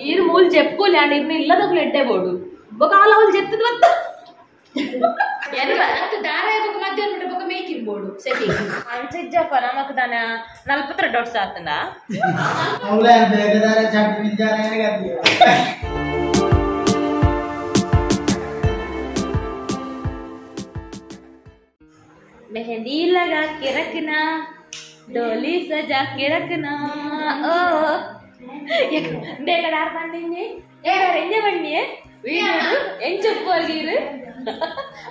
ಈರ್ ಮೂಲ್ ಜೆಪ್ಪುಲೆ ಅಂಡ ಇರ್ನ ಇಲ್ಲದಕ್ಲು ಎಡ್ಡೆ ಬೋಡು ಬೊಕ ಆಲ ಅವ್ಲು ಜೆತ್ತದ ಬತ್ತ ಅಂಚಿಜ್ಜಪ್ಪ ನಮಕ್ ದಾನ 42 ವರ್ಷ ಆತನ मेहंदी लगा के रखना डोली सजा के रखना ओ ದೇಗಡಾರ್ ಬಂದಿನಿ ಏಡಾರ ಎಂಜೆ ಬಣ್ಣಿ ವೀಡಿಯೋ ಎಂಚೊಪ್ಪುವರ್ಗೆ ಇರು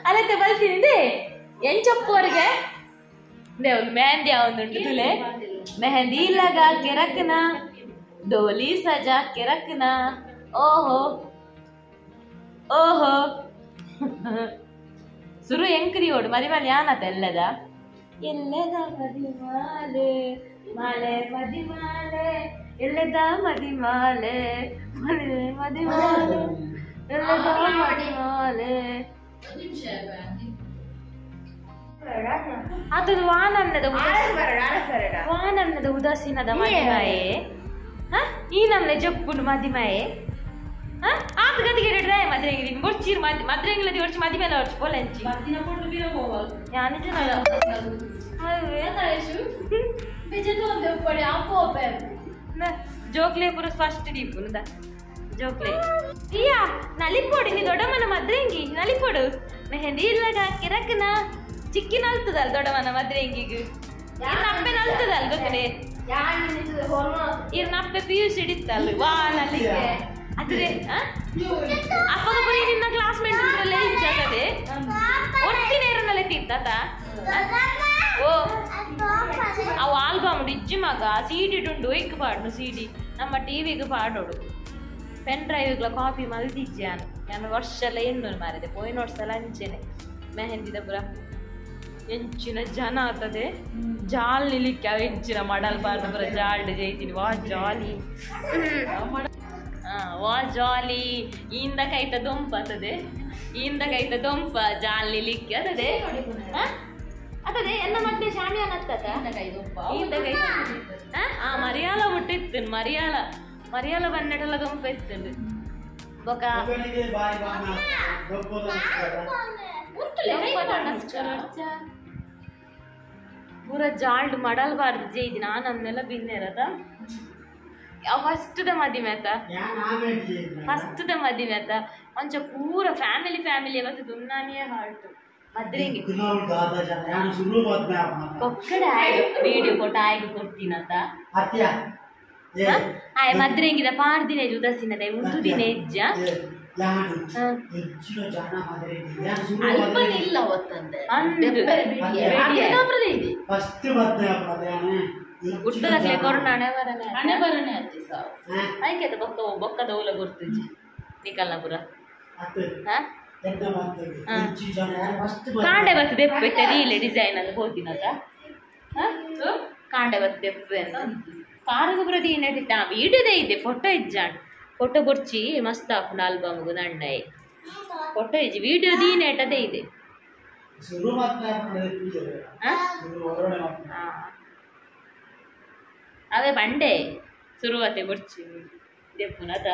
ಅಲ್ಲತ್ತೆ ಬಲ್ತೀನಿ they ಎಂಚೊಪ್ಪುವರ್ಗೆ they ಒಂದು ಮೆಹಂದಿ ಒಂದು ತುಲೆ ಮೆಹಂದಿ ಲಗಾ के रखना डोली सजा के रखना ಓಹೋ ಓಹೋ ಸುರು ಎಂಕ್ರಿ ಓಡು ಮರಿಮಾಲೆ ಯಾನತ ಎಲ್ಲದ ಎಲ್ಲದ ಮದಿಮಾಲೆ ಮಾಲೆ ಮದಿಮಾಲೆ ಎಲ್ಲದ ಮದಿಮಾಲೆ ಮಲೆ ಮದಿಮಾಲೆ ಎಲ್ಲದ ಮದಿಮಾಲೆ ಅದು ವಾನನ್ನದ ವಾನನ್ನದ ಉದಾಸೀನದ ಮದಿಮಾಯೆ ಈ ನಮ್ಮನೆ ಜಪ್ಪುಂಡು ಮದಿಮಾಯೆ ಆತ ಗತಿಗೆ ರೆಡ್ರಾಯ ಮದ್ರೆಂಗಿಲಿ ಬೊರ್ಚೀರ್ ಮದ್ರೆಂಗಿಲದಿ ಒರ್ಚಿ ಮದಿಮೇಲೆ ಒರ್ಚಿ ಪೋಲೆಂಚಿ ಜೋಕ್ಲೆ ಪೂರ ಫಸ್ಟ್ ದೀಪುಂದ ಜೋಕ್ಲೆ ಇಯಾ ನಲಿಪೋಡು ನೀ ದೊಡ್ಡಮ್ಮನ ಮದ್ರೆಂಗಿ ನಲಿಪೋಡು ಮೆಹಂದಿ ಇಲ್ಲಗ ಕಿರಕನ ಚಿಕ್ಕಿ ನಲ್ತದಲ್ ದೊಡ್ಡಮ್ಮನ ಮದ್ರೆಂಗಿಗ್ ಇರ್ನ ಅಪ್ಪೆ ನಲ್ತದಲ್ ಗೊತ್ತನೆ ಇರ್ನ ಅಪ್ಪೆ ಪಿ ಯು ಸಿ ಹಿಡಿತಲ್ ವಾ ನಲಿಗೆ ಅದ್ರೆ ಅಪ್ಪಗ ಪುರಿ ನಿನ್ನ ಕ್ಲಾಸ್ಮೇಟ್ ಅಂದ್ರಲ್ಲೇ ಇಚ್ಚಾಗದೆ ಒಟ್ಟಿನ ಇರನಲ್ಲೇ ತಿಂತಾತ ಓ ಅವು ಆಲ್ಬಮ್ ಇಜ್ಜಿ ಮಗ ಸಿಡಿ ಉಂಡು ಒಯ್ಕ್ ಪಾಡ್ನು ಸಿಡಿ ನಮ್ಮ ಟಿವಿಗೆ ಪಾಡೋಡು ಪೆನ್ ಡ್ರೈವ್ಗಳ ಕಾಪಿ ಮಲ್ದಿಜ್ಜೆ ನಾನು ನಾನು ವರ್ಷ ಎಲ್ಲ ಎಣ್ಣು ಮಾರಿದೆ ಪೋಯಿನ ವರ್ಷ ಎಲ್ಲ ಅಂಚೆನೆ ಮೆಹಂದಿದ ಪುರ ಎಂಚಿನ ಜನ ಆತದೆ ಜಾಲ್ ನಿಲಿಕ್ಕೆ ಅವ ಎಂಚಿನ ಮಡಲ್ ಬಾರ್ದು ಪುರ ಜಾಲ್ಡ್ ಜೈತೀನಿ ವಾ ಜಾಲಿ ವಾ ಜಾಲಿ ಇಂದ ಕೈತ ದೊಂಪ ಆತದೆ ಇಂದ ಕೈತ ದೊಂಪ ಜಾಲ್ ನಿಲಿಕ್ಕೆ ಆತದೆ ಅತದೆ ಎಲ್ಲ ಮತ್ತೆ ಶಾಮಿಯಾನ ಹತ್ತತ ಇಂದ ಕೈ ಆ ಮರಿಯಾಲ ಮುಟ್ಟಿತ್ತು ಮರಿಯಾಲ ಮರಿಯಾಲ ಬನ್ನೆಟಲ್ಲ ದೊಂಪ ಇತ್ತು ಬೊಕ ಪೂರ ಜಾಲ್ಡ್ ಮಡಲ್ಬಾರ್ದು ಜೈದಿ ನಾನು ಅನ್ನೆಲ್ಲ ಬಿನ್ನೆರದ ಫಸ್ಟ್ the ಮದಿಮೆ ಆತ ಫಸ್ಟ್ the ಮದಿಮೆ ಆತ ಒಂಚ ಪೂರ ಫ್ಯಾಮಿಲಿ ಫ್ಯಾಮಿಲಿ ಅವತ್ತು ದುನ್ನಾನಿಯೇ ಹಾಲ್ಟು ಮದ್ರೆಂಗಿ ಕೊಕ್ಕಡ ವಿಡಿಯೋ ಕೊಟ್ಟ ಆಯ್ಗೆ ಕೊಡ್ತೀನತ ಆಯ್ ಮದ್ರೆಂಗಿದ ಪಾರ್ದಿನ ಉದಾಸೀನದ ಉಂಟು ದಿನ ಹೆಜ್ಜ ಗುಡ್ಡದಕ್ಲೆ ಕೊರೋನಾ ಹಣೆ ಬರನೆ ಹಣೆ ಬರನೆ ಅತ್ತಿ ಸಾವು ಆಯ್ಕೆ ಬೊಕ್ಕ ಬೊಕ್ಕದ ಓಲ ಗೊತ್ತುಜಿ ನಿಕಲ್ನಪುರ ಕಾಂಡೆ ಬರ್ತದೆ ಎಪ್ಪು ರೀಲೆ ಡಿಸೈನ್ ಅಲ್ಲಿ ಹೋದಿನತ ಕಾಂಡೆ ಬರ್ತದೆ ಎಪ್ಪು ಅಂತ ಕಾರುಗು ಪ್ರತಿ ಏನಿತ್ತ ವಿಡಿಯೋದೇ ಇದೆ ಫೋಟೋ ಇಜ್ಜಾಂಡ್ ಫೋಟೋ ಬೊರ್ಚಿ ಮಸ್ತ್ ಆಪುಂಡು ಆಲ್ಬಮ್ಗು ದಂಡಾಯಿ ಫೋಟೋ ಇಜ್ಜಿ ವಿಡಿಯೋ ದೀನೇಟದೇ ಇದೆ ಅವೇ ಬಂಡೆ ಸುರುವತೆ ಬೊರ್ಚಿ ದೆಪ್ಪುನತ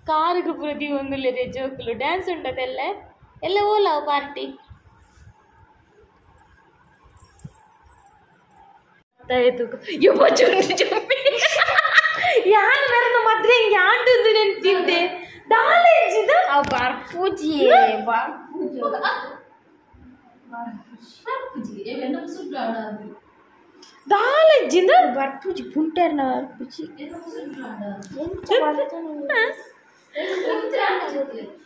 ಕಾರುಗು ಪ್ರತಿ ಒಂದು ಜೋಕುಲು ಡ್ಯಾನ್ಸ್ ಉಂಟದೆಲ್ಲ ಎಲ್ಲ ಓಲಾವ್ ಪಾರ್ಟಿ ಯಾರು ಬೇರೆ ಮದ್ರೆ ಹಿಂಗೆ ಆಂಟು ನೆನ್ತಿದ್ದೆ ದಾಲೇಜಿದ ಬರ್ಪೂಜಿ ದಾಲೇಜಿಂದ ಬರ್ಪೂಜಿ ಪುಂಟರ್ನ ಬರ್ಪೂಜಿ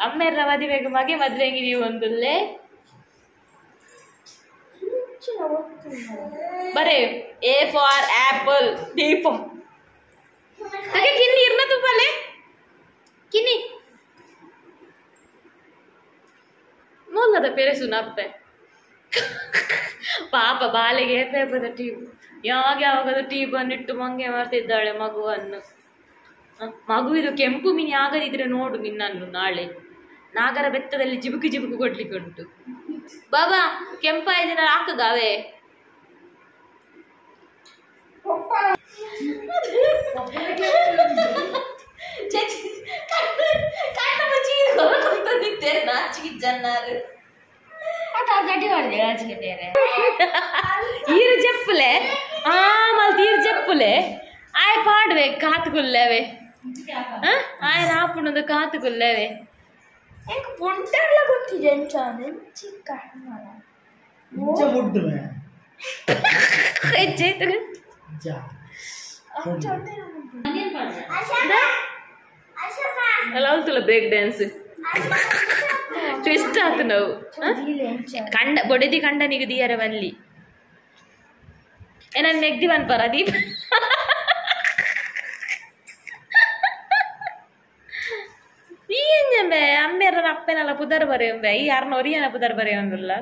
ಅಮ್ಮೆರ್ನ ಮದುವೆಗೆ ಮಗೆ ಮದ್ವೆಗೆ ನೀವು ಒಂದುಲ್ಲೆ ಬರೇ A for apple D for ಹಾಗೆ ಕಿನ್ನಿ ಇರ್ನ ತುಪ್ಪಲೆ ಕಿನ್ನಿ ಮೊಲ್ಲದ ಪೆರೆಸು ನಪ್ಪೆ ಪಾಪ ಬಾಲೆಗೆ ಏಪೇಪದ ಟೀ ಯಾವಾಗ ಯಾವಾಗದು ಟೀ ಬಂದಿಟ್ಟು ಮಂಗೆ ಮಾಡ್ತಿದ್ದಾಳೆ ಮಗುವನ್ನು. ಮಗುವಿದು ಕೆಂಪು ಮಿನಿ ಆಗದಿದ್ರೆ ನೋಡು ನಿನ್ನನ್ನು ನಾಳೆ ನಾಗರ ಬೆತ್ತದಲ್ಲಿ ಜಿಬುಕು ಜಿಬುಕು ಕೊಡ್ಲಿಕ್ಕೆ ಉಂಟು. ಬಾಬಾ ಕೆಂಪಾಯ್ದಿನ ಹಾಕುಗಾವೆ. ಈರು ಜಪ್ಪುಲೆ ಆ ಮಲ್ ತೀರು ಜಪ್ಪುಲೆ ಆಯ್ ಪಾಡ್ವೆ ಕಾತುಗುಲ್ಲೇವೆ ಆಯ್ ರಾಪುಣದ ಕಾತುಗುಲ್ಲೇವೆ. Break dance twist ಆತು ನಾವು ಕಂಡ ಬೊಡೆದಿ ಕಂಡನಿಗೆ ದಿಯರ ಬಲ್ಲಿ ಏನನ್ ನೆಗ್ದಿ ಬನ್ಪಾರ ದೀಪ ಈ ಎಂಜಂಬೆ ಅಮ್ಮೇರ ಅಪ್ಪನೆಲ್ಲ ಪುದರ್ ಬರೆಯುಂಬೆ ಈ ಯಾರನ್ನ ಒರಿಯನ ಪುದರ್ ಬರೆಯುವಂಗಿಲ್ಲ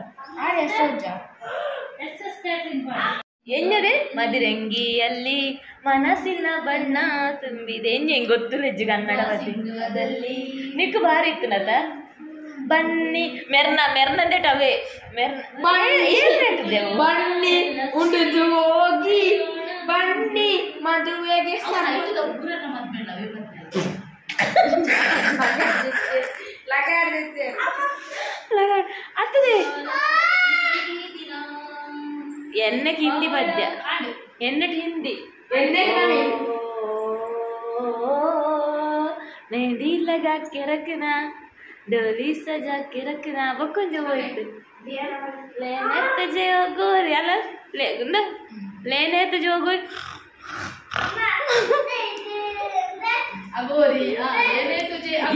ಎಂಜದೆ ಮದಿರಂಗಿಯಲ್ಲಿ ಮನಸ್ಸಿನ ಬಣ್ಣ ತುಂಬಿದೆ ಎಂಜೆ ಹೆಂಗ್ ಗೊತ್ತು ವೆಜ್ಜು ಕನ್ನಡ ಮದಿರಲ್ಲಿ ನಿಕ್ಕು ಬಾರಿ ಇತ್ತು ನತ ಬನ್ನಿ ಮೆರ್ನ ಮೆರ್ನಂದೆ ಟವೇ ಮೆರ್ನ ಬನ್ನಿ ಉಂಡುದು ಹೋಗಿ ಬನ್ನಿ ಮದುವೆಗೆ ಅತ್ತದೆ ಎನ್ನಕ್ಕೆ ಹಿಂದಿ ಪದ್ಯ ಎನ್ನಟ್ ಹಿಂದಿ ಮೆಹಂದಿ ಲಗಾ के रखना डोली सजा के रखना बक्ಕೊಂಜ ಹೋಯ್ತು ಲೇನೆ ಜೋ ಗೋರಿ ಅಲ್ಲ ಲೇ ಲೇನೆ ಜೋ ಗೋರಿ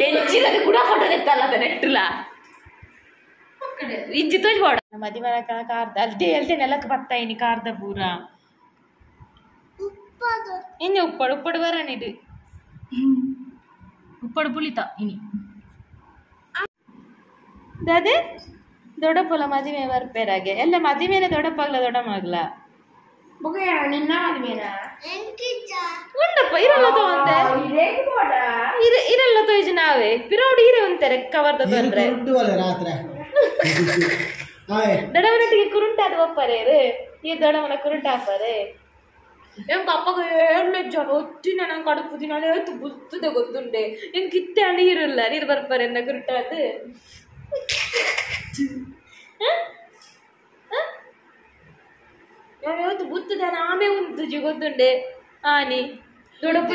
ಎಂಚಿನದು ಕೂಡ ಫೋಟೋ ತೆತ್ತಲ್ಲ ಅದ ನೆಟ್ಟುಲ ಇಜ್ಜಿ ತೋಜ್ ಬೋಡ ಮದಿಮನ ಕಾರ್ದ ಅಲ್ದೆ ಅಲ್ದೆ ನೆಲಕ್ಕೆ ಬತ್ತಾಯಿನಿ ಕಾರ್ದ ಪೂರ ಎಂಜ ಉಪ್ಪಡು ಉಪ್ಪಡು ಬರಣಿಡು ಉಪ್ಪಡು ಪುಳಿತ ಇನಿ ದಾದೆ ದೊಡ್ಡಪ್ಪಲ ಮದಿಮೆ ಬರ್ಪೇರಾಗೆ ಎಲ್ಲ ಮದಿಮೇನೆ ದೊಡ್ಡಪ್ಪಗ್ಲ ದೊಡ್ಡ ಮಗ್ಲ ನಿನ್ನ ಮದಿಮೇನ ಉಂಡಪ್ಪ ಇರಲ್ಲ ತಗೊಂಡೆ ಇರಲ್ಲ ತೋಜು ನಾವೇ ಪಿರೋಡು ಇರೆ ಉಂತಾರೆ ಕವರ್ದ ಬಂದ್ರೆ ದೊಡ್ಡವನೊಟ್ಟಿಗೆ ಕುರುಂಟ ಅದು ಒಪ್ಪರೆ ಈ ದೊಡ್ಡವನ ಕುರುಂಟ ಹಾಪರೆ ಎಂಕ ಅಪ್ಪಗ ಏಳು ಜನ ಒತ್ತಿನ ನಂಗೆ ಕಡುಪು ದಿನ ಏತು ಬುತ್ತದೆ ಗೊತ್ತುಂಡೆ ಎಂಕ್ ಇತ್ತೆ ಅಣ್ಣ ಇರಲ್ಲ ನೀರು ಬರ್ಪಾರೆ ಎಂದ ಕುರುಂಟ ಅದು ನಾನು ಇವತ್ತು ಬುತ್ತದ ಆಮೆ ಉಂಟು ಗೊತ್ತುಂಡೆ ಆನಿ ದೊಡ್ಡಪ್ಪ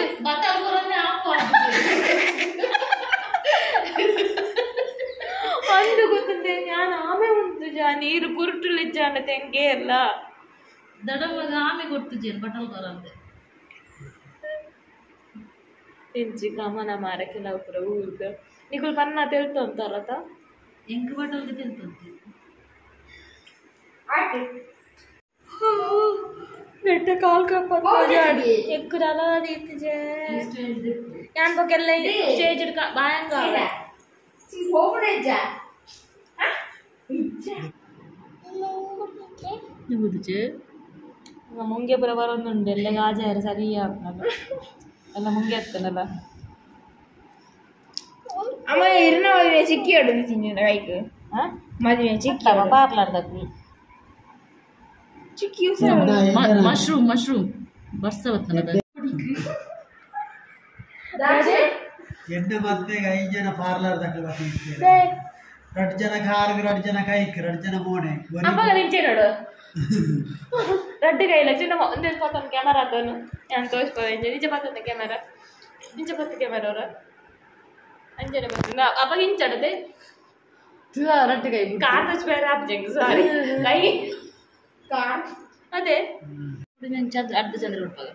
ಅಂದು ಗೊತ್ತುಂಡೆ ನಾನು ಆಮೆ ಉಂಟು ಜಾ ನೀರು ಕುರುಟುಲಿಜ್ಜಾನ ತೆಂಗೆ ಎಲ್ಲ ದಡವಾಗ ಆಮೆ ಕೊಡ್ತು ಜೇನು ಬಟಲ್ ಕೊರಂತೆ ಎಂಚಿ ಗಮನ ಮಾರ ಕೆಲವು ಪೂರ ಊರ್ಗ ನಿಕುಲ್ ಪನ್ನ ತೆಲ್ತು ಅಂತಾರತ ಎಂಕ್ ಬಟಲ್ಗೆ ತೆಲ್ತಂತೆ ನೆಟ್ಟ ಕಾಲ್ ಕಪ್ಪ ఎక్కురాల తీర్తిజే ಯಾನ್ ಬೊಕೆಲ್ಲ ಸ್ಟೇಜ್ ಬಾಯಂಗ ಮುಂಗೆ ಪುರ ಬರೋದುಂಡು ಎಲ್ಲ ಗಾಜಾರ ಸರಿ ಎಲ್ಲ ಮುಂಗೆ ಎತ್ತನಲ್ಲ ಅಮ್ಮ ಇರ್ನ ಮದುವೆ ಚಿಕ್ಕಿ ಹೊಡೆದು ಕೈಗೆ ಮದುವೆ ಚಿಕ್ಕಿ ಪಾರ್ಲಾರ್ದಕ್ಕೂ ಚಿಕ್ಕಿ ಮಶ್ರೂಮ್ ಮಶ್ರೂಮ್ ಬರ್ಸವತ್ತನದ ಎಣ್ಣೆ ಮತ್ತೆ ಐದು ಜನ ಪಾರ್ಲರ್ ದಕ್ಕಲು ಎರಡು ಜನ ಕಾರ್ಗ್ ಎರಡು ಜನ ಕೈಕ್ ಎರಡು ಜನ ಮೋನೆ ಅಪ್ಪಗ ನಿಂಚೆ ನೋಡು ರಡ್ಡು ಕೈಲ ಚಿನ್ನ ಒಂದೇ ಪತ್ತೊಂದು ಕ್ಯಾಮರಾ ಅದನ್ನು ನಾನು ತೋರಿಸ್ಬೋದು ನಿಜ ಪತ್ತೊಂದು ಕ್ಯಾಮರಾ ನಿಜ ಪತ್ತು ಕ್ಯಾಮರಾ ಅವರ ಅಂಜನೆ ಬರ್ತದೆ ಅಪ್ಪ ಹಿಂಚಡದೆ ರಡ್ಡು ಕೈ ಕಾರ್ ತೋಚ್ ಆಪ್ಜಂಗ್ ಸಾರಿ ಕೈ ಅದೇ ಚಂದ್ರ ಅರ್ಧ ಚಂದ್ರ ಉಡ್ಪಾಗ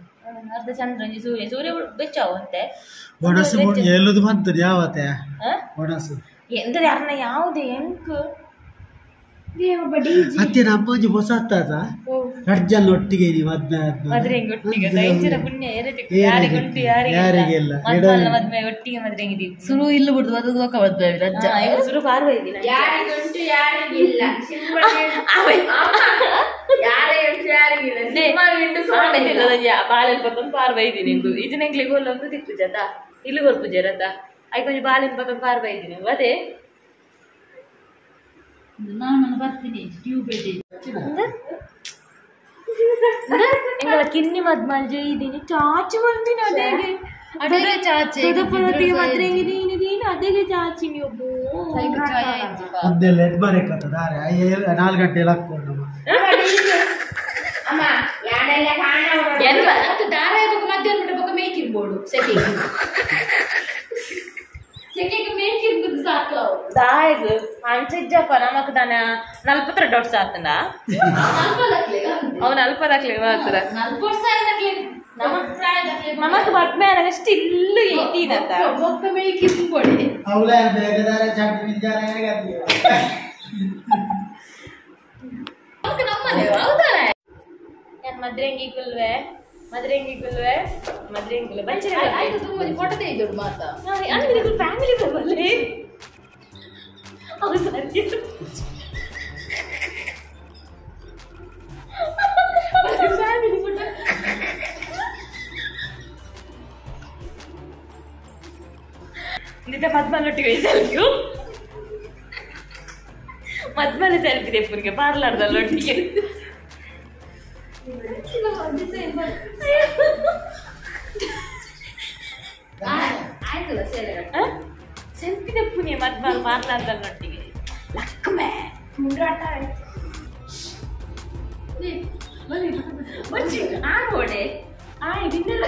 ಅರ್ಧ ಚಂದ್ರ ಸೂರ್ಯ ಸೂರ್ಯ ಬೆಚ್ಚಾವು ಅಂತೆ ಒಣಸು ಎಲ್ಲದು ಬಂತು ಯಾವತ್ತೆ ಒಣಸು ಎಂತದ ಯಾರನ್ನ ಯಾವುದೇ ಎಂಕ್ ಅತ್ತೆ ನಮ್ಮ ಹೊಸ ಆತ ಎರಡು ಜನ ಒಟ್ಟಿಗೆ ನೀವು ಮದ್ವೆ ಒಟ್ಟಿಗೆ ದೈತ್ಯರ ಪುಣ್ಯ ಯಾರಿಗುಂಟು ಯಾರಿಗಿಲ್ಲ ಮದ್ವೆ ಒಟ್ಟಿಗೆ ಮದ್ವೆ ಸುರು ಇಲ್ಲ ಬಿಡುದು ಅದು ದೋಕ ಮದ್ವೆ ರಜ್ಜ ಸುರು ಪಾರ್ವ ಇದ್ದೀನಿ ಯಾರಿಗುಂಟು ಯಾರಿಗಿಲ್ಲ ಬಾಳೆ ಪಾರ್ವ ಇದ್ದೀನಿ ಇದು ನೆಂಗ್ಲಿಗೆ ಒಲ್ಲೊಂದು ತಿಕ್ಕು ಜದ. ಇಲ್ಲಿ ಕೊರ್ಪುಜೇರತ್ತ I ಕೊಂಚ ಬಾಲಿನ ಪಕ್ಕ ಪಾರ್ ಬೈದಿನಿ ಅದೇ ನಾನು ಬರ್ತೀನಿ ಟ್ಯೂಬ್ ಎಂಗಳ ಕಿನ್ನಿ ಮದ್ಮಲ್ ಜೈದಿನಿ ಚಾಚಿ ಬಂದಿನಿ ಅದೇಗೆ ಅದೇಗೆ ಚಾಚಿ ತುದಪುರತಿಗೆ ಮದ್ರೆಂಗಿ ದೀನಿ ದೀನಿ ಅದೇಗೆ ಚಾಚಿ ನೀವು ಅದೆಲ್ಲ ಎಡ್ ಬರಕತ್ತ ದಾರೆ 4 ಗಂಟೆ ಹಾಕೊಂಡು ಅಮ್ಮ ಯಾನೆಲ್ಲ ಕಾಣ ಅದು ದಾರ ಮಧ್ಯಾಹ್ನ ಬಿಟ್ಟ ಮೇಕಿರ್ಬೋದು ಸೆಕೆಗೆ ಸೆಕೆಗೆ ಮೇಕಿರ್ಬೋದು ಸಾಕು ದಾಯಗ್ ಅಂಚಿಜ್ಜಪ್ಪ ನಮಕ್ ದಾನ ನಲ್ಪತ್ರ ದೊಡ್ಡ ಆತನ ಅವನ ಅಲ್ಪದಾಕ್ಲೆ ಮಾತ್ರ ನಮಕ್ ಮದ್ಮೆ ಅಷ್ಟು ಇಲ್ಲು ಏತೀನಂತ ಮೇಕಿರ್ಬೋಡಿ ಅವಳ ಬೇಗದಾರೆ ಚಾಟಿ ಬಿದ್ದಾರೆ ನಮ್ಮನೆ ಹೌದಲ್ಲ ನಾನು ಮದ್ರೆಂಗಿ ಕುಲ್ವೆ ಮದ್ರೆಂಗಿ ಕುಲ್ವೆ ಮದ್ರೆಂಗಿ ಕುಲ್ವೆ ಬಂಚಿನ ಆಯ್ತು ತುಂಬ ಫೋಟೋ ತೆಗೆದು ಮಾತಾ ಅಂದ್ರೆ ಫ್ಯಾಮಿಲಿ ಬರಲಿ ಅವು ಸರಿ ಫ್ಯಾಮಿಲಿ ಫೋಟೋ ನಿಜ ಮದ್ಮಲ್ಲೊಟ್ಟಿಗೆ ಸೆಲ್ಫಿಯು ಮದ್ಮಲೆ ಸೆಲ್ಫಿ ತೆಪ್ಪನಿಗೆ ಪಾರ್ಲಾರ್ದಲ್ಲೊಟ್ಟಿಗೆ ಆಯ್ತಲ್ಲ ಸರಿ ಸೆಲ್ಫಿ ತೆಪ್ಪುನಿ ಮದ್ಮಲ್ ಪಾರ್ಲಾರ್ದಲ್ಲೊಟ್ಟಿಗೆ ಲಕ್ಮೆ ಆರೋಡೆ ಆಯ್ ಬಿನ್ನೆಲ್ಲ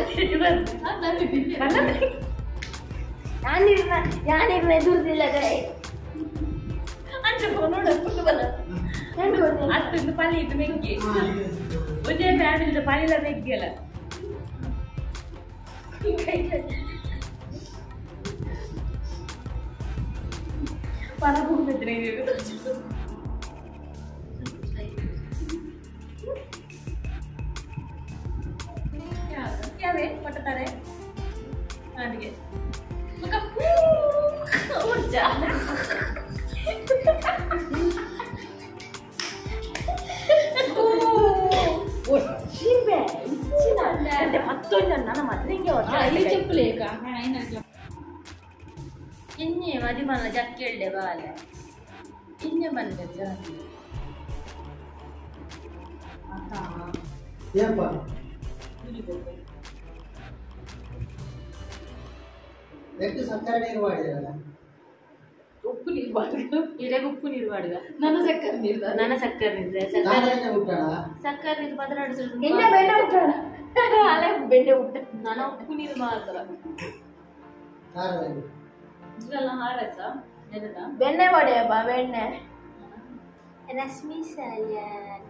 ಯಾನಿರ್ನ ಎದುರುದಿಲ್ಲ ಅಂಚ ನೋಡ ಅತ್ತೊಂದು ಪಲ್ಲಿ ಇತ್ತು ಮೆಗ್ಗಿ ಒಂದೇ ಫ್ಯಾಮಿಲಿದ ಪಲಿಲ ಮೆಗ್ಗಿ ಅಲ್ಲ ಪರ ಹೋಗಿದ್ರೆ ಯಾವೇ ಪಟ್ಟತಾರೆ ಅದಕ್ಕೆ ಊರ್ಜಾ ಮತ್ತೊಂದು ನನ್ನ ಮದ್ರೆಂಗೆ చెప్పులేక ಇನ್ನೇ ಮದಿ ಮಲ್ಲ ಜಕ್ಕೆಳ್ಳೆ ಬಾಲೆ ಇನ್ನೇ ಬಂದೆ ಏಪ್ಪ ಎಷ್ಟು ಸಕ್ಕರೆ ನೀರು ಮಾಡಿದ್ರಲ್ಲ ಉಪ್ಪು ನೀರು ಬಾಡುಗ ಇರೆಗೆ ಉಪ್ಪು ನೀರು ಬಾಡುಗ ನನ್ನ ಸಕ್ಕರೆ ನೀರು ನನ್ನ ಸಕ್ಕರೆ ನೀರು ನಾನೇ ಹುಟ್ಟಣ ಸಕ್ಕರೆ ನೀರು ಪದರಾಡಿಸಿದ್ರು ಎಣ್ಣೆ ಬೆಣ್ಣೆ ಹುಟ್ಟಣ ಅಲ್ಲ ಬೆಣ್ಣೆ ಹುಟ್ಟ ನಾನು ಉಪ್ಪು ನೀರು ಮಾತ್ರ ಖಾರವಾಗಿ ಇದೆಲ್ಲ ಹಾರಸ ನೆನದ ಬೆಣ್ಣೆ ಹೊಡೆಯಪ್ಪ ಬೆಣ್ಣೆ ರಶ್ಮಿ ಸಾಲ್ಯಾನ್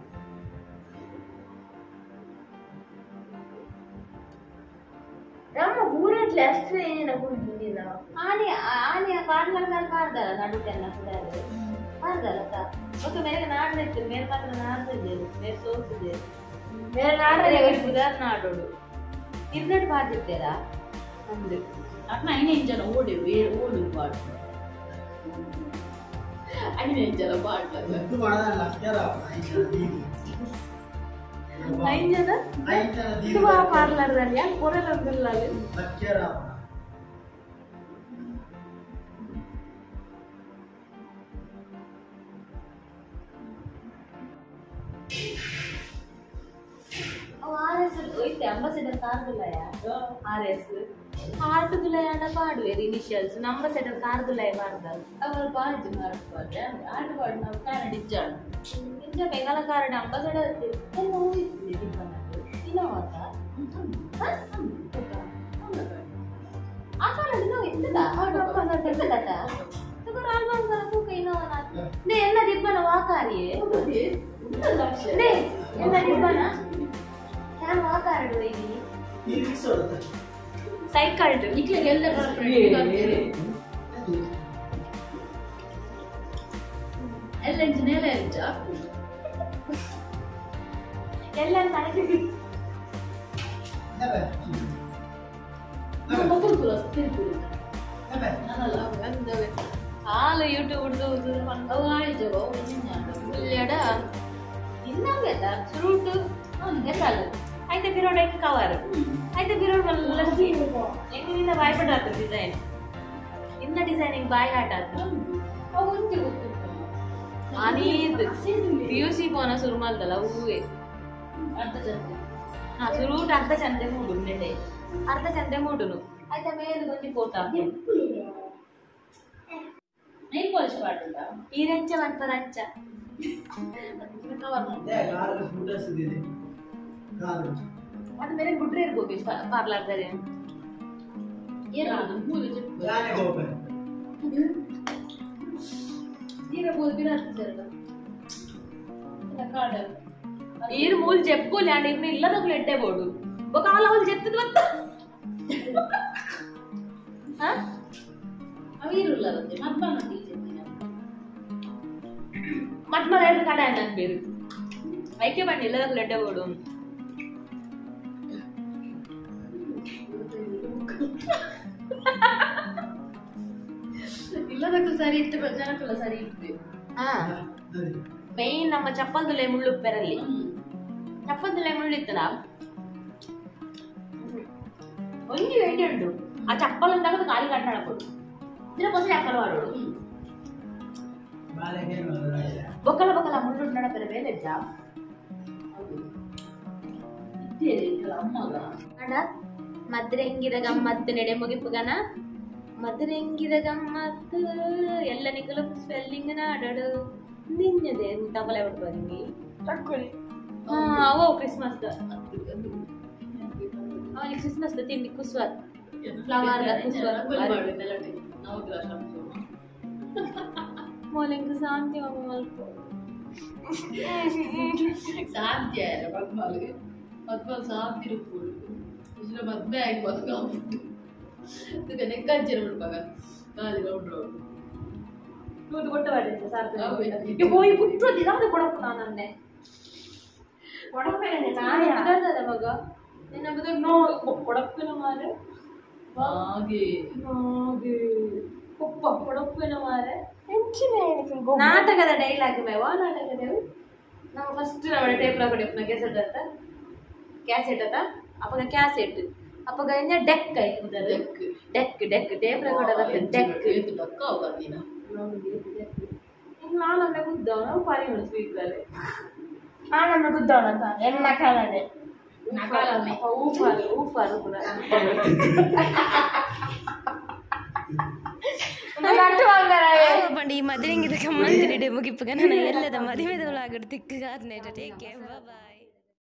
ನಮ್ಮ ಊರಲ್ಲಿ ಅಷ್ಟು ಏನೇನ ಕುಡಿದಿಲ್ಲ ಆನೆ ಆನೆ ಪಾರ್ಲರ್ ಪಾರ್ದಲ್ಲ ನಡುಟೆಲ್ಲ ಕೂಡ ಪಾರ್ದಲ್ಲ ಓಕೆ ಮೇಲೆ ನಾಡ್ದಿತ್ತು ಮೇಲೆ ಮಾತ್ರ ನಾಡ್ದಿದ್ದೇವೆ ಮೇಲೆ ಸೋತಿದ್ದೇವೆ ಮೇಲೆ ನಾಡ್ರೆ ಬುಧಾರ್ ನಾಡೋಡು ಇರ್ನಡ್ ಪಾರ್ದಿದ್ದೀರಾ ನಮ್ದು ಅಣ್ಣ ಐನೈದು ಜನ ಓಡಿ ಓಡು ಬಾಡು ಐನೈದು ಜನ ಬಾಡ್ಲ ದುಡ್ಡು ಮಾಡೋದಲ್ಲ ಅಕ್ಕ್ಯಾರ ಐದು ಜನ ದೀದಿ ಐದು ಜನ ಐದು ಜನ ದೀದಿ ಪಾರ್ಲರ್ದಲ್ಲಿ ಯಾಕೆ ಕೊರಲಂದಿಲ್ಲ ಅಲ್ಲಿ ಅಕ್ಕ್ಯಾರ ಆರ್ ಎಸ್ ಹೋಯ್ತೆ ಅಂಬಾಸೆಡರ್ ಕಾರ್ ದುಲಯ ಆರ್ ಎಸ್ ಹಾರ್ಟ್ ದುಲಯ ಅಂಡ ಪಾಡುವೆರ್ ಇನಿಷಿಯಲ್ಸ್ ಅಂಬಾಸೆಡರ್ ಕಾರ್ ದುಲಯ ಮಾಡ್ದ ಅವರು ಬಾಜು ಆಟ ಆಟ ಪಾಡು ನಾವು ಕಾರಣ ಇಜ್ಜಾಣ ಇಂಜ ಬೆಂಗಾಲ ಕಾರಣ ಅಂಬಾಸೆಡರ್ ಎಲ್ಲ ಹೋಯ್ತಿದೆ ಇನೋವಾತ ಆ ಕಾರಣ ಇನೋವಾ ಎಂತದ ಎಂತದತ್ತ ತುಕರ್ ಆಲ್ಬಮ್ ತೂಕ ಇನೋವಾ ನೇ ಎಲ್ಲ ದಿಬ್ಬನ ವಾಕಾರಿಯೇ ನೇ ಎಲ್ಲ ದಿಬ್ಬನ ನಾನು ವಾಕಾರಡು ಇಲ್ಲಿ ಈ ರಿಕ್ಸ್ ಹೊರತ ಸೈಕಲ್ ಇಕ್ಲಿಗೆ ಎಲ್ಲ ಎಲ್ಲ ಇಂಚು ನೇಲ ಇಂಚ ಎಲ್ಲ ಮನೆಗೆ ಹಾಲು ಯೂಟ್ಯೂಬ್ ಅವು ಆಯ್ತು ಅವು ಇಲ್ಲೆಡ ಇನ್ನೊಂದೆಲ್ಲ ಸುರುಟು ಎಸಾಲು ಐತೆ ಬಿರೋಡ್ ಐಕ್ ಕವರ್ ಐತೆ ಬಿರೋಡ್ ಮಲ್ಲ ಹೆಂಗ್ ನಿನ್ನ ಬಾಯ್ ಪಡ ಆತು ಡಿಸೈನ್ ಇನ್ನ ಡಿಸೈನಿಂಗ್ ಬಾಯ್ ಆಟ ಆತು ಅವು ಒಂಜಿ ಗೊತ್ತುಂಟು ಅನೀದ್ ಪಿ ಯು ಸಿ ಪೋನ ಶುರು ಮಲ್ದಲ್ಲ ಹೂವೆ ಅರ್ಧ ಚಂದ ಹಾ ಸುರೂಟ್ ಅರ್ಧ ಚಂದೆ ಮೂಡು ನೆಡೆ ಅರ್ಧ ಚಂದೆ ಮೂಡುನು ಆಯ್ತಾ ಮೇಲೆ ಒಂಜಿ ಕೋಟ ನೈಲ್ ಪಾಲಿಶ್ ಪಾಡುಂಡ ಈ ರಂಚ ಮನ್ಪರಂಚ ಕವರ್ ಮಾಡಿ ಕಾರ್ ಫೋಟೋಸ್ ಇದೆ ಕಾರ್ ಅದು ಮೇಲೆ ಬಿಟ್ರೆ ಇರ್ಬೋದು ಪಾರ್ಲಾರ್ದರೆ ಏನು ಮೂಲೆ ಚೆಪ್ಪು ಯಾನೆ ಗೋಪೆ ನೀರಬಹುದು ಬಿರಾತ್ ಜರಡ ಕಾಡ ಈರ್ ಮೂಲ್ ಜೆಪ್ಪುಲೆ ಅಂಡ್ ಇರ್ನ ಇಲ್ಲದಕ್ಲು ಎಡ್ಡೆ ಬೋಡು ಬೊಕ ಆಲ ಅವ್ಲು ಜೆತ್ತದ ಬತ್ತ ಹಾ ಅವ ಇರುಲ್ಲರಂತೆ ಮದ್ಮಾನ ಟೀಚರ್ ಮತ್ಮಲ ಎರಡು ಕಡೆ ನನ್ ಬೇರು ಐಕೆ ಬಣ್ಣ ಇಲ್ಲದಕ್ಲು ಎಡ್ಡೆ ಬೋಡು ಇಲ್ಲದಕ್ಕೂ ಸರಿ ಇತ್ತು ಜನಕ್ಕಲ್ಲ ಸರಿ ಇತ್ತು ಹಾ ಮೇನ್ ನಮ್ಮ ಚಪ್ಪಲ್ದುಲೆ ಮುಳ್ಳು ಪೆರಲ್ಲಿ ಚಪ್ಪಲ್ದುಲೆ ಮುಳ್ಳು ಇತ್ತಲ್ಲ ಒಂಜಿ ವೇಟಿ ಉಂಟು ಆ ಚಪ್ಪಲ್ ಅಂದಾಗ ಖಾಲಿ ಕಟ್ಟಡ ಕೊಡು ಇದರ ಹೊಸ ಚಪ್ಪಲ್ ಮಾಡೋಡು ಬೊಕ್ಕಲ ಬೊಕ್ಕಲ ಮುಳ್ಳು ನಡಪೆರೆ ಬೇರೆ ಜಾಬ್ ಅಮ್ಮಗ ಅಡ ಮದ್ರೆಂಗಿದ ಗಮ್ಮತ್ತು ನೆಡೆ ಮುಗಿಪುಗನ ಮದ್ರೆಂಗಿದ ಗಮ್ಮತ್ತು ಎಲ್ಲ ನಿಕಲು ಸ್ಪೆಲ್ಲಿಂಗ್ ನಾಡಡು ನಿನ್ನದೆ ತಬಲೆ ಬಿಡ್ಬಾರಿಂಗಿ ತಕ್ಕೊಳ್ಳಿ ಹಾ ಅವೋ ಕ್ರಿಸ್ಮಸ್ ಅವನಿಗೆ ಕ್ರಿಸ್ಮಸ್ ತಿಂಡಿ ಕುಸ್ವತ್ ಫ್ಲವರ್ ಕುಸ್ವತ್ ಮೋಲಿಂಗ್ ಶಾಂತಿ ಮಲ್ಪ ಸಾಧ್ಯ ಇಲ್ಲ ಪದ್ಮಾಲಿಗೆ ಪದ್ಮಾಲ್ ಸಾಧ್ಯ ಇರ್ಬೋದು ಇದ್ರ ಮದ್ವೆ ಆಗಿ ಬದುಕಾಗ್ಬಿಟ್ಟು ಇದಕ್ಕೆ ನೆಕ್ಕಂಚೆ ಬಿಡ್ಬಾಗ ಖಾಲಿ ರೌಂಡ್ ರೌಂಡ್ ತೂದು ಕೊಟ್ಟ ಹೌದು. ಸಾರ್ ಹೋಗಿ ಕುಟ್ಟು ದಿನಾದ ಕೊಡಪ್ಪ ನಾನನ್ನೇ ಕೊಡಪ್ಪ ಮಗ ನಿನ್ನ ಬದಲು ನೋ ಕೊಡಪ್ಪಿನ ಮಾರೆ ಹಾಗೆ ಹಾಗೆ ಕೊಪ್ಪ ಕೊಡಪ್ಪಿನ ಮಾರೆ ನಾಟಕದ ಡೈಲಾಗ್ ಮೇವ ನಾಟಕದ ನಾವು ಫಸ್ಟ್ ನಮ್ಮ ಟೇಪ್ ರೆಕಾರ್ಡ್ ಕ್ಯಾಸೆಟ್ ಅಂತ ಕ್ಯಾಸೆಟ್ ಅತ್ತ ಅಪ್ಪಗ ಕ್ಯಾಸೆಟ್ ಅಪ್ಪಗ ಇನ್ನ ಡೆಕ್ ಆಯ್ತು deck. Deck deck tape record ಅತ್ತ ಡೆಕ್ ಏತು ಡಕ್ಕ ಹೋಗಂದಿನ ನಾನೊಮ್ಮೆ ಗುದ್ದವನ ಪಾರಿ ಸ್ಪೀಕರ್ ಆನಂದ ಗುದ್ದವನಂತ ಎಲ್ಲ ಕಾಲದೆ ಊಫಾರು ಊಫಾರು ಕೂಡ ಈ ಮದುವೆಂಗಿದ ಕಮ್ಮಂತಿರಿ ಮುಗಿಪುಗ ನಾನು ಎಲ್ಲದ ಮದುವೆದ ಒಳಗಡೆ ತಿಕ್ಕ ಟೇಕ್ ಕೇರ್ ಬಾಯ್.